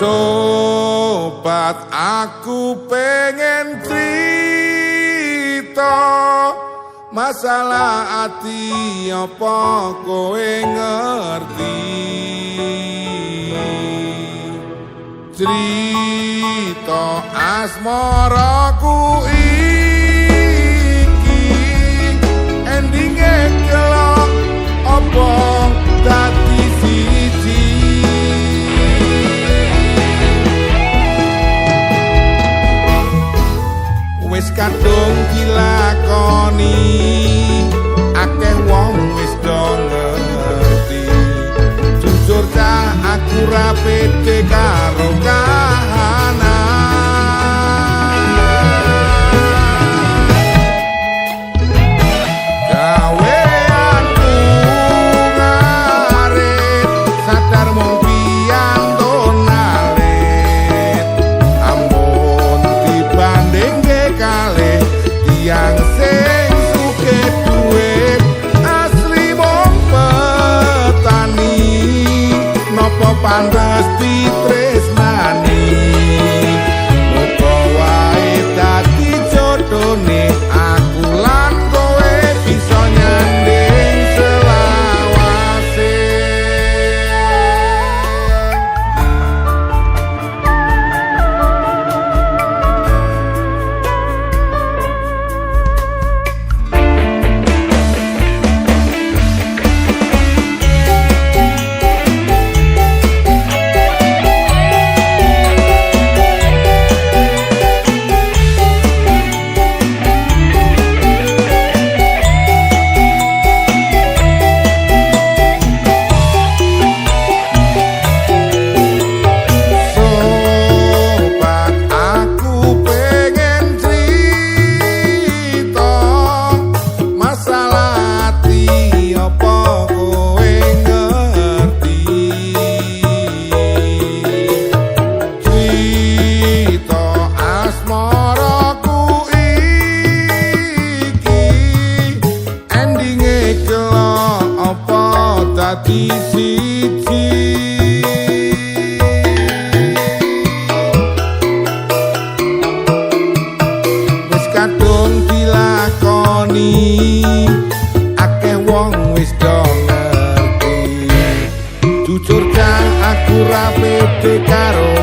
Sobat, aku pengen cerita masalah ati, apa kowe ngerti? Cerita asmaraku iki endinge kelok apa dadi siji. Wis kadung dilakoni, akeh wong wis do ngerti. Jujur cah, aku ra pede karo kahanan. Gaweanku ngarit, sadar mung piantun alit. Ampun dibandingke kalih tiyang sing sugih duit, asli mung petani, napa pantes ditresnani? Muga wae dadi jodone aku lan kowe bisa nyanding selawase. Sobat, aku pengen cerita masalah ati, apa kowe ngerti? Cerita asmaraku iki endinge kelok apa dadi siji. Wis kadung dilakoni, akeh wong wis do ngerti. Jujur cah, aku ra pede karo